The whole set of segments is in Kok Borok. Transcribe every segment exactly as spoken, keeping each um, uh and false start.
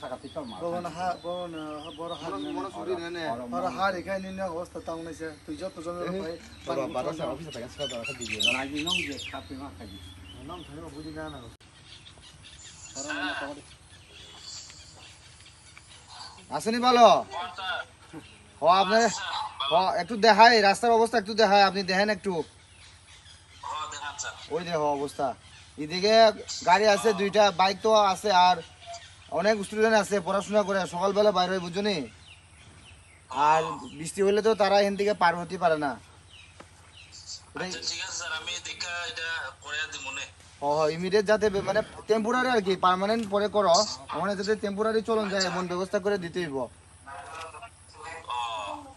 Saka twi tong ma. Bono ha, bono, boro ha Mono, nene. Mono suri nene. Oro ha rikha nini obostha tang nai se. Twi joto jon Eh, pai. Baba, bara sa office ta kan sa bara sa video. Nagi nong je khapi ma khaji. Nong thani ma budi na na. Oro na tong. আসেনি ভালো? ও আপনি, ও একটু দেখাই, রাস্তার অবস্থা একটু দেখাই, আপনি দেখেন একটু। ওই দেখো অবস্থা, এদিকে গাড়ি আছে দুইটা, বাইক তো আছে, আর অনেক স্টুডেন্ট আছে পড়াশোনা করে, সকালবেলা বাইর হয়, বুঝছো নি? আর বৃষ্টি হলে তো তারা এখান থেকে পার হতে পারে না। ওটাই আচ্ছা, ঠিক আছে স্যার, আমি দেখা এটা করে দিব মনে। হ, হ, ইমিডিয়েট যাতে বে-, মানে টেম্পোরারি আর কি, পার্মানেন্ট পরে করো, ওখানে যাতে টেম্পোরারি চলন যায় এমন ব্যবস্থা করে দিতে হইব।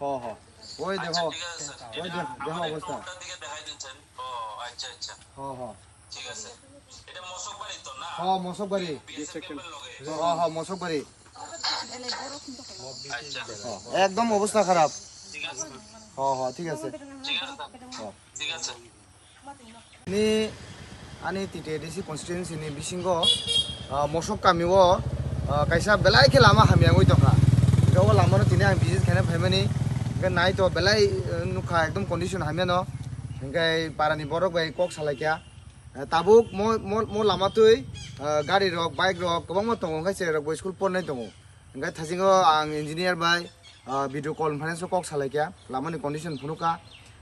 হ, হ। ওই আচ্ছা, দেখো, ঠিক আছে, স্যার। ওই এটা দেখ-, দেখো আমাদের অবস্থা। কোনটা দিকে দেখাই দিচ্ছেন? ও, আচ্ছা, আচ্ছা। হ, হ। ঠিক আছে। এটা মশকবাড়ি তো না? হ, মশকবাড়ি। বিএসএফ ক্যাম্পের লগে? হ, হ, মশকবাড়ি। আচ্ছা। হ, একদম অবস্থা খারাপ। ঠিক আছে। হ, হ, ঠিক আছে। ঠিক আছে, স্যার। হ। ঠিক আছে। Ni ani T T A D C constituency ni bisingo, ah, Mosok kami o, ah, kaisa belai khe lama hamya wngwi tongkha. Hwnkhe o lama no tini ang visit khaina phaimani, hwnkhe nai to belai, eh, nukha ekdom condition hamya no. Hwnkhe para ni borok bai kok salai kha. Eh, tabuk mo, mo, mo lama twi, ah, gari rok, bike rok kwbangma tongo, hwnkhe cherai rok bo school pornai tongo. Hwnkhe thaisingo ang engineer bai, ah, video conference o kok salai kha, lama ni condition phunuk kha.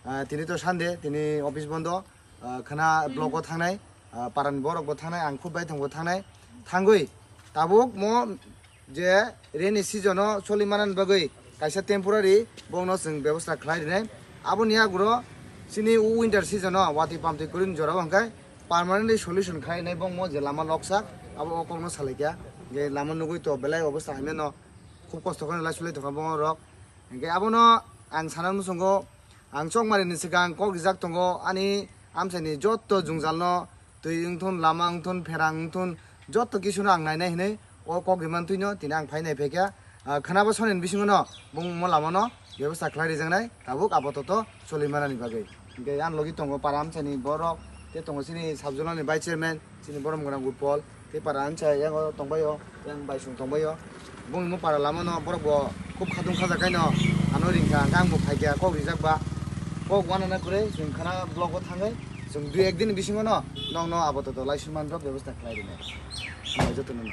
Ah, tini to Sunday, tini office bondo. Ah, khana block o thangnai, ah, parani borok bo thangnai, ang khub bai thangbo thangnai. Thangwi tabuk mo je rainy season o choli manani bagwi kaisa temporary bongno chwng bebosta khlai rinai. Aboni aguro chini winter season o watwi pamtwi kwrwini jora o hwnkhe permanently solution khlai rinai bongmo je lama loksak abo o kokno salai kha. Je lama nugwi to belai obosta hamya no khub kosto khe lai sulai tongkha borok. Hwnkhe abono ang sana muchungo, ang chokmani ni swkang kok rijak tongo ani amchaini jotto jwngjalno, twi wngthun, lama wngthun, pherang wngthun, jotto kisuno ang nainai hinwi o kok rimani twino tini ang phainai phaikha. Ah, khwnabo sonini bisingono bungmo lamano bebosta khlai rijaknai tabuk apatot choli manani bagwi. Hwnkhe ani logi tongo para amchaini borok, tei tongo chini sub zonal ni vice chairman, chini borom gwnang Utpol, tei para ancha yang o tongbaio, yang baisung tongbaio. Bongni mo para lama no borok bo khub khatung khajak kaino ano ringkha, hwnkhe ang bo phaikha kok rijak ba. Kok wanana kwrwi chwng khana block o thangwi chwng dui ek din bisingo no nokno apatot laisingmani rok bebosta khlai rinai. Jotono no.